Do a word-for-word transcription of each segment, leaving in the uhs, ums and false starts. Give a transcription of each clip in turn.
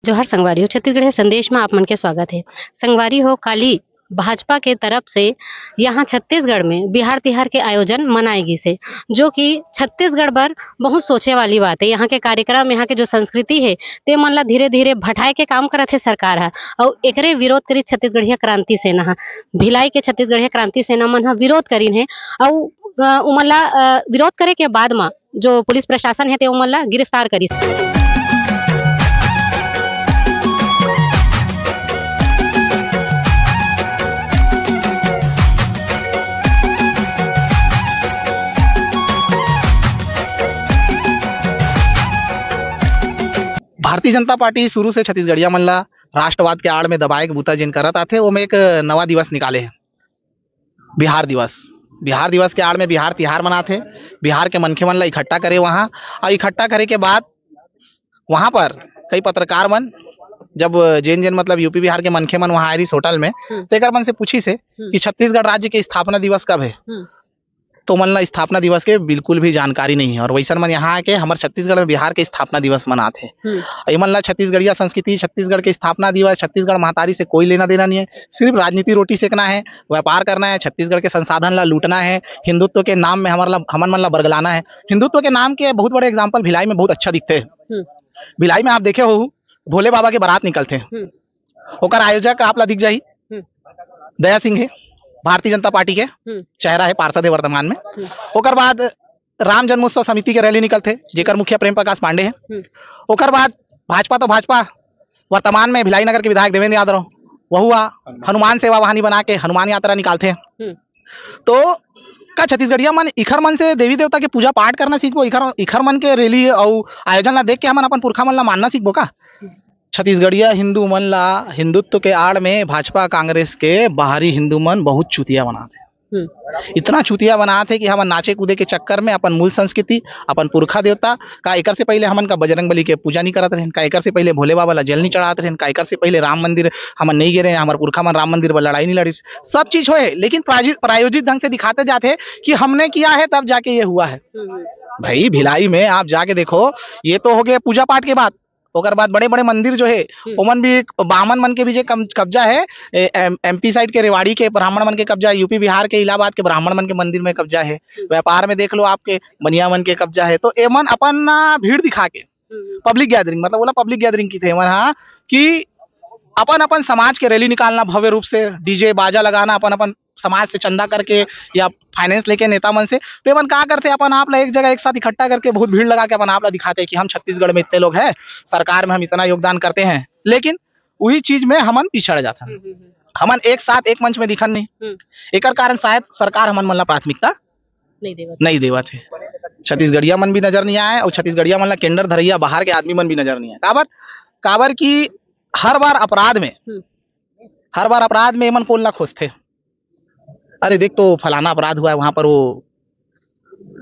जोहार संगवारी हो, छत्तीसगढ़िया संदेश में आप मन के स्वागत है। संगवारी हो, काली भाजपा के तरफ से यहाँ छत्तीसगढ़ में बिहार तिहार के आयोजन मनाए गिस हे, जो कि छत्तीसगढ़ बर बहुत सोचे वाली बात है। यहाँ के कार्यक्रम, यहाँ के जो संस्कृति है, ते मन ला धीरे-धीरे भटाए के काम करत हे सरकार ह। अउ एकरे विरोध करी छत्तीसगढ़िया क्रांति सेना ह, भिलाई के छत्तीसगढ़िया क्रांति सेना मन ह विरोध करिन हे। अउ, अ, उमन ला, अ, विरोध करे के बाद म जो पुलिस प्रशासन हे, ते उमन ला गिरफ्तार करिस। भारतीय जनता पार्टी शुरू से छत्तीसगढ़िया मन ला राष्ट्रवाद के आड़ में दबाए के बूता जेन करत आथे, ओमे एक नवा दिवस निकाले हे, बिहार दिवस। बिहार दिवस के आड़ में बिहार तिहार मनाथे, बिहार के मनखे मन ला इकट्ठा करे वहाँ, और इकट्ठा करे के बाद वहाँ पर कई पत्रकार मन, जब जेन जेन मतलब यूपी बिहार के मनखे मन वहाँ आए रहिस होटल में, हम्म। तेकर मन से पूछिस हे हम्म। कि छत्तीसगढ़ राज्य के स्थापना दिवस कब है? हम्म। तो मन ला स्थापना दिवस के बिल्कुल भी जानकारी नहीं है, और वैसन मन यहाँ आके हमर छत्तीसगढ़ में बिहार के स्थापना दिवस मनात हे। हम्म। ये मन ला छत्तीसगढ़िया संस्कृति, छत्तीसगढ़ के स्थापना दिवस, छत्तीसगढ़ महतारी से कोई लेना देना नहीं है। सिर्फ राजनीति रोटी सेकना है, व्यापार करना है, छत्तीसगढ़ के संसाधन ला लूटना है, हिंदुत्व के नाम में हमर ला, हमन मन ला बरगलाना है। हिंदुत्व के नाम के बहुत बड़े एग्जाम्पल भिलाई में बहुत अच्छा दिखते हैं। हम्म। भिलाई में आप देखे हो, भोले बाबा के बारात निकलथे, हम्म। ओकर आयोजक आप ला दिख जाही, हम्म। दया सिंह है, भारतीय जनता पार्टी के हम्म। चेहरा है, पार्षद है वर्तमान में। हम्म। ओकर बाद राम जन्मोत्सव समिति के रैली निकलथे, जेकर मुखिया प्रेम प्रकाश पांडे है। हम्म। ओकर बाद भाजपा तो भाजपा, वर्तमान में भिलाई नगर के विधायक देवेंद्र यादव, वहू ह हनुमान सेवा वाहनी बना के हनुमान यात्रा निकालथे। हम्म। तो का छत्तीसगढ़िया मन इखर मन से देवी देवता के पूजा पाठ करना सीखबो? इखर, इखर मन के रैली अउ आयोजन ला देख के हमन अपन पुरखा मन ला मानना सीखबो का? छत्तीसगढ़िया हिंदू मन ला हिंदुत्व के आड़ में भाजपा कांग्रेस के बाहरी हिंदू मन बहुत चूतिया बनाथे। हम्म। इतना चूतिया बनाथे कि हमन नाचे कूदे के चक्कर में अपन मूल संस्कृति, अपन पुरखा देवता, का एकर से पहले हमन का बजरंग बली के पूजा नहीं करत रहन? का एकर से पहले भोले बाबा ला जल नहीं चढ़ात रहन? का एकर से पहले राम मंदिर हमन नहीं गे रहे? हमर पुरखा मन राम मंदिर बर लड़ाई नहीं लड़िस? सब चीज होए, लेकिन प्रायोजि-, प्रायोजित ढंग से दिखाते जाते कि हमने किया है, तब जाके ये हुआ है। हम्म। भाई, भिलाई में आप जाके देखो, ये तो हो गए पूजा पाठ के बात। ओकर बाद बड़े-बड़े मंदिर जो हे, हम्म। ओमन भी बामन मन के भी जे कम-, कब्जा हे, ए, एम-, एमपी साइड के रेवाड़ी के ब्राह्मण मन के कब्जा हे, यूपी बिहार के इलाहाबाद के ब्राह्मण मन के मंदिर में कब्जा हे। हम्म। व्यापार में देख लो, आपके बनिया मन के कब्जा हे, तो एमन अपन ना भीड़ दिखा के हम्म। पब्लिक गैदरिंग, मतलब ओला पब्लिक गैदरिंग किथे एमन, हाँ, कि अपन-अपन समाज के रैली निकालना भव्य रूप से, डीजे बाजा लगाना, अपन-अपन समाज से चंदा करके या फाइनेंस लेके नेता मन से, तो एमन का करथे, अपन आप ला एक जगह एक साथ इकट्ठा करके बहुत भीड़ लगा के अपन आप ला दिखाथे कि हम छत्तीसगढ़ में इतने लोग हैं, सरकार में हम इतना योगदान करते हैं, लेकिन वही चीज में हमन पिछड़ जाथन। हम्म, हम्म, हम्म। हमन एक साथ एक मंच में दिखन नहीं। हम्म। एकर कारण शायद सरकार हमन मन ला प्राथमिकता नहीं देवत। नहीं देवत है। छत्तीसगढ़िया मन भी नजर नहीं आए और छत्तीसगढ़िया मन ला केंडर धरैया बाहर के आदमी मन भी नजर नहीं आए। काबर? काबर कि हर बार अपराध में, हम्म। हर बार अपराध में एमन कोन ला खोजथे? अरे देख, तो फलाना अपराध हुआ है, वहां पर वो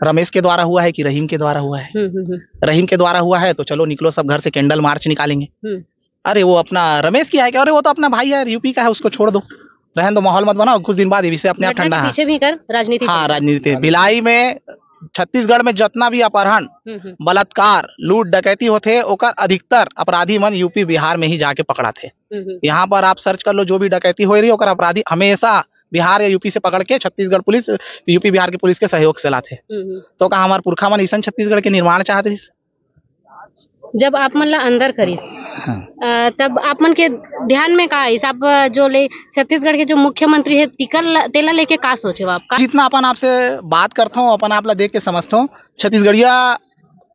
रमेश के द्वारा हुआ है कि रहीम के द्वारा हुआ है? हम्म, हम्म, हम्म। रहीम के द्वारा हुआ है तो चलो निकलो सब घर से, कैंडल मार्च निकालेंगे। हम्म। अरे वो अपना रमेश की है क्या? अरे वो तो अपना भाई है, यूपी का है, उसको छोड़ दो, रहने दो, माहौल मत बनाओ, कुछ दिन बाद ये विषय अपने आप घटना ठंडा के है। पीछे भी कर राजनीति हाँ, चल रहा है। राजनीति। भिलाई में, छत्तीसगढ़ में जितना भी अपहरण, हम्म, हम्म। बलात्कार, लूट, डकैती होथे, ओकर अधिकतर अपराधी मन यूपी बिहार में ही जाके पकड़ाथे। हम्म, हम्म। यहाँ पर आप सर्च कर लो, जो भी डकैती हो रही है, ओकर अपराधी हमेशा बिहार या यूपी से पकड़ के छत्तीसगढ़ पुलिस, यूपी बिहार के पुलिस के सहयोग से लाथे। हम्म, हम्म। तो का हमार पुरखा मन अइसन छत्तीसगढ़ के निर्माण चाहत रहिस? जब आप मन ला अंदर करिस, हाँ। अ, तब आप मन के ध्यान में का आइस? आप, अ, जो ले छत्तीसगढ़ के जो मुख्यमंत्री है, तिकर ला, तेला लेके का सोचे हो आप? का जितना अपन आपसे बात करथो, अपन आप ला देख के समझथो, छत्तीसगढ़िया,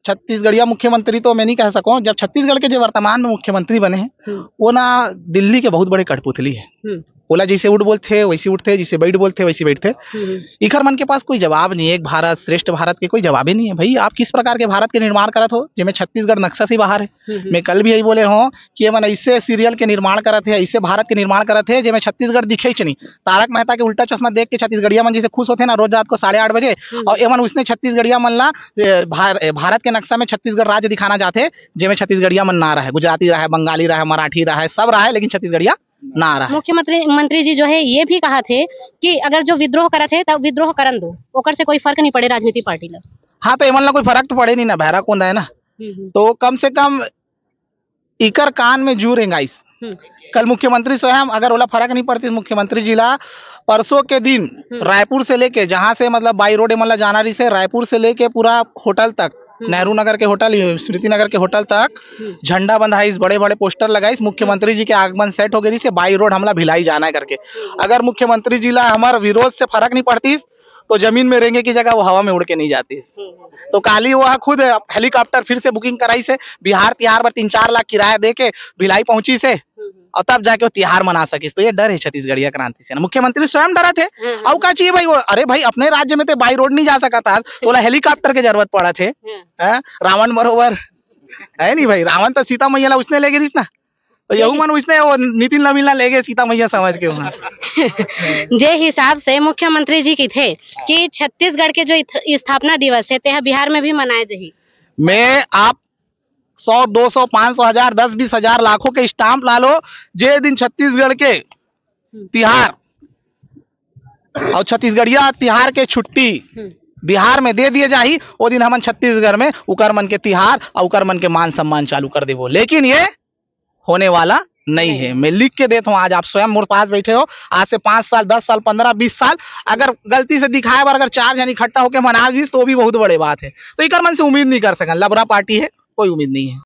छत्तीसगढ़िया मुख्यमंत्री तो मैं नहीं कह सकूं। जब छत्तीसगढ़ के जो वर्तमान में मुख्यमंत्री बने हैं, हम्म। वो ना दिल्ली के बहुत बड़े कठपुतली है। हम्म। ओला जैसे उठ बोलथे, वैसे उठथे, जैसे बैठ बोलथे, वैसे बैठथे। हम्म। इखर मन के पास कोई जवाब नहीं है। एक भारत श्रेष्ठ भारत के कोई जवाब ही नहीं है। भाई, आप किस प्रकार के भारत के निर्माण करत हो, जेमे छत्तीसगढ़ नक्शा से बाहर है? हम्म। मैं कल भी यही बोले हूँ कि एमन ऐसे सीरियल के निर्माण करत है, ऐसे भारत के निर्माण करत है, जेमे छत्तीसगढ़ दिखे ही नहीं। तारक मेहता के उल्टा चश्मा देख के छत्तीसगढ़िया मन जैसे खुश होथे ना रोज रात को साढ़े आठ बजे, हम्म। और एमन उसने छत्तीसगढ़िया मन ला, ए, भार-, ए, भारत के नक्शा में छत्तीसगढ़ राज्य दिखाना चाहथे, जेमे छत्तीसगढ़िया मन ना रहे, गुजराती रहे, बंगाली रहे, मराठी रहे, सब रहे, लेकिन छत्तीसगढ़िया ना रहे। मुख्यमंत्री, मंत्री जी जो है ये भी कहा थे कि अगर जो विद्रोह करत है तब विद्रोह करन दो, ओकर से कोई फर्क नहीं पड़े राजनीति पार्टी ला। हाँ, तो एमन ला कोई फर्क तो पड़े नहीं ना, भैरा कोंदा है ना। हम्म, हम्म। तो कम से कम इकर कान में जू रेंगाइस। हम्म। कल मुख्यमंत्री स्वयं, अगर ओला फरक नहीं पड़तिस, मुख्यमंत्री जी ला परसों के दिन हम्म। रायपुर से लेके, जहां से मतलब by road एमन ला जाना रहिस हे, रायपुर से लेके पूरा होटल तक, हम्म। नेहरू नगर के होटल, स्मृति नगर के होटल तक हम्म। झंडा बंधाइस, बड़े बड़े पोस्टर लगाइस, मुख्यमंत्री जी के आगमन सेट हो गए रहिस हे, by road हमला भिलाई जाना है करके। अगर मुख्यमंत्री जी ला हमर विरोध से फरक नहीं पड़तिस, तो जमीन में रेंगे की जगह वो हवा में उड़ के नहीं जातिस। तो काली वो ह खुद हेलीकॉप्टर फिर से बुकिंग कराइस हे, बिहार तिहार बर तीन चार लाख किराया दे के भिलाई पहुंचिस हे, और तब जाके वो तिहार मना सकिस। तो ये डर है छत्तीसगढ़िया क्रांति सेना, मुख्यमंत्री स्वयं डरत हे। हम्म, हम्म। अउ का चाहिए भाई वो? अरे भाई, अपने राज्य में ते by road नहीं जा सकत हस, तोला हेलीकॉप्टर के जरूरत पड़त हे। हम्म। हैं? रावण बरोबर है नहीं भाई, रावण तो सीता मैया ला उसने ले गिरिस ना, तो यहू मन उसने वो नितिन नवीन ला ले गए सीता मैया समझ के वहाँ। जे हिसाब से मुख्यमंत्री जी कहिथे कि छत्तीसगढ़ के जो इथ-, स्थापना दिवस है, तेहा बिहार में भी मनाए जाही। मैं आप सौ, दो सौ, पाँच सौ, हजार, दस, बीस हजार, लाखों के स्टाम्प ला लो, जे दिन छत्तीसगढ़ के हम्म। तिहार और छत्तीसगढ़िया तिहार के छुट्टी हम्म। बिहार में दे दिए जाही, वो दिन हमन छत्तीसगढ़ में उकर मन के तिहार और उकर मन के मान सम्मान चालू कर देबो। लेकिन ये होने वाला नहीं नहीं। है। मैं लिख के देता हूँ, आज आप स्वयं मोर पास बैठे हो, आज से पाँच साल, दस साल, पन्द्रह, बीस साल, अगर गलती से दिखाए बर अगर चार जन इकट्ठा होके मना जिस, तो भी बहुत बड़े बात है। तो इकर मन से उम्मीद नहीं कर सकन, लबरा पार्टी है, कोई उम्मीद नहीं है।